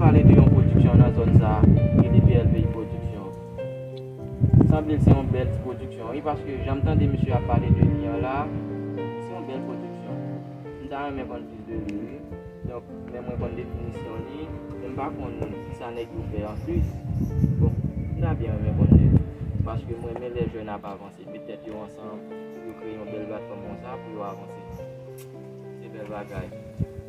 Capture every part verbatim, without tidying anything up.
Pale de yon pwodiksyon nan zòn sa a, ki rele P L V I Pwodiksyon. Sanble l se yon bèl ti pwodiksyon, wi, paske jan m tande misye ap pale de li an la, se yon bèl pwodiksyon. M ta renmen konn plis de li, wi. Donk, men mwen konn definisyon li, men m pa konn kisa nèg yo fè anplis. Bon, m ta byen renmen konn de li, paske m renmen lè jèn ap avanse, met tèt yo ansanm, pou yo kreye yon bèl platfòm konsa, pou yo avanse. Se bèl bagay.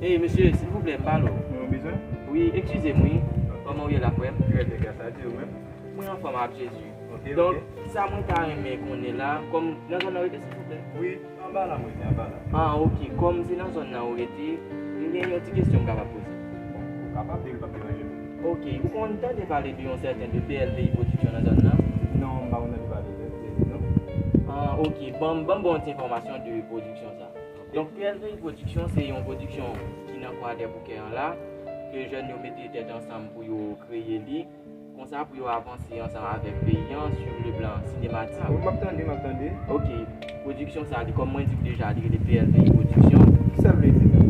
Ey, mesye, silvouplè, m pale w. Mwen bezwen? Wi, eskize m, wi. Kòman w ye la, frè m? Trè byen, gras a Dye, ou menm? Mwen anfòm ak Jezi. Ok, ok. Donk, sa mwen ta renmen konnen la, kòm nan zòn nan w rete, silvouplè? Wi, anba la, mwen rete, anba la. Ah, ok. Kòm se nan zòn nan w rete, m gen yon ti kesyon m kapab poze. Bon, ou kapab, depi l p ap deranje m. Ok, ou konn tande pale de yon sèten de P L V I Pwodiksyon nan zòn nan? Non, m pa konn tande pale de, de li, non. Ah, ok. Ban m, ban m ba w yon ti enfòmasyon de pwodiksyon sa. Donk, P L V I Pwodiksyon se yon pwodiksyon ki nan Kwadèboukè an la, ke jèn yo mete tèt ansanm pou yo kreye li, konsa pou yo avanse ansanm avèk peyi an sur le plan sinematik. Ah, wi, m ap tande, m ap tande. Ok, pwodiksyon sa, li, kòm mwen di w deja, li rele P L V I Pwodiksyon. Kisa l vle di menm?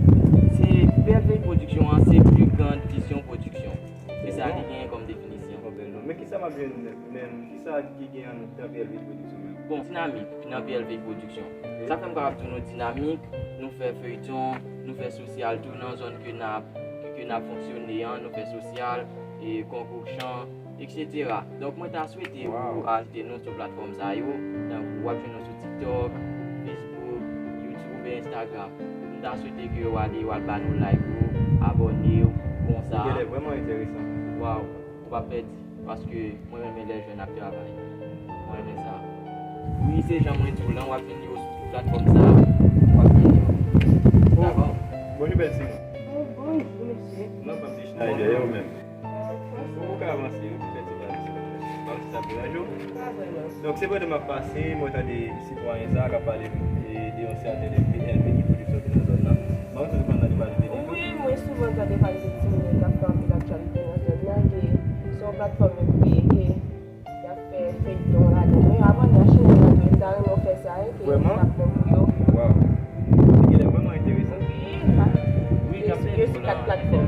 Se P L V I Pwodiksyon an, se Plus Grande Vision Production. Se sa li genyen kòm definisyon. Bon, bèl non. Men kisa m ap jwenn menm? Kisa ki gen anndan P L V I Pwodiksyon menm? Bon, dinamik nan P L V I Pwodiksyon. Ok. Sa fè m kapab di w nou dinamik, nou fè feyton, nou fè sosyal tou nan zòn ke n ap, ke, ke n ap fonksyone an, nou fè sosyal, e konkou chan, etsetera. Donk, mwen ta swete ou ajoute nou sou platfòm sa yo, tankou w ap jwenn nou sou TikTok, Facebook, YouTube oubyen Instagram. M ta swete ke w ale, w al ba nou like yo, abòne w, konsa. Li genlè vrèman enteresan. Waw, ou p ap pèdi, paske mwen renmen lè jèn ap travay. Mwen renmen sa. Wi, se jan mwen di w lan, w ap jwenn yo sou tout platfòm sa, w ap jwenn yo. Dakò? Bonjou, bèl sè. Bon, bonjou, mesye. Non, pa m se Schneider, e ou menm? Ou ka avanse, wi, poutèt se pa, se pa, se pa, se pa deranje w. Pa vrèman. Donk, se pandan m ap pase, mwen tande sitwayen sa a k ap pale, e, de yon sèten de P L V I Pwodiksyon ki nan zòn nan. Mwen toujou konn tande pale de li tou. Wi, mwen souvan tande pale de ti moun yo k ap fè anpil aktyalite nan zòn nan, ke se yon platfòm yo kreye, ke y ap fè feyton ladan. Men avan n achte yon ladan, m ta renmen w fè sa, wi, ke vrèman? L ap bon pou yo. Waw. Li genlè vrèman enteresan. Wi, pa. Wi, yo, yo sou kat platfòm.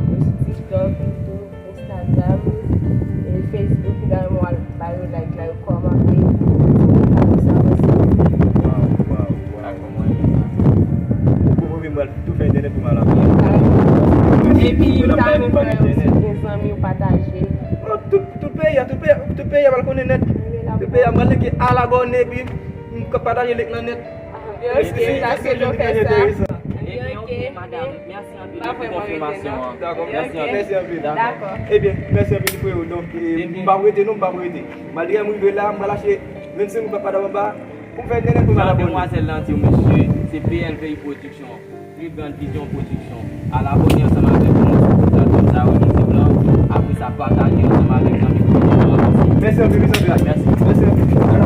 Yo sou TikTok, YouTube, Instagram, e Facebook, m ta renmen w al ba yo like la, yo kòmante. Ti moun ka konsa avanse. Waw, waw, waw. Dakò, mwen renmen sa. Ou poko vin m pral tou fè entènèt pou m al avanse. Epi, m ta renmen fè yo sou gen zanmi w pataje. Non, tout, tout peyi a, tout peyi a, tout peyi a pral konnen nèt. Tout peyi a, m pral linke al abòne, epi m k ap pataje link lan nèt. Ok, sa se jan fè sa. Ok, ok, madanm, mèsi anpil pou konfimasyon an. Dakò, mèsi, mèsi anpil. Dakò. Ebyen, mèsi anpil, freo. Donk, e, m p ap rete, non, m p ap rete. Malgre m rive la, m pral achte vennsenk goud pa padam anba. Pou m fè entènèt pou m al abòne. Jan demwazèl lan di w, mesye, se P L V I Pwodiksyon, Plus Grande Vision Production. Al abòne ansanm avèk nou sou tout platfòm sa yo, lizib lan. Apre sa, pataje ansanm avèk zanmi pou nou avanse. Mèsi anpil, mèsi anpil. Mèsi. Mèsi anpil.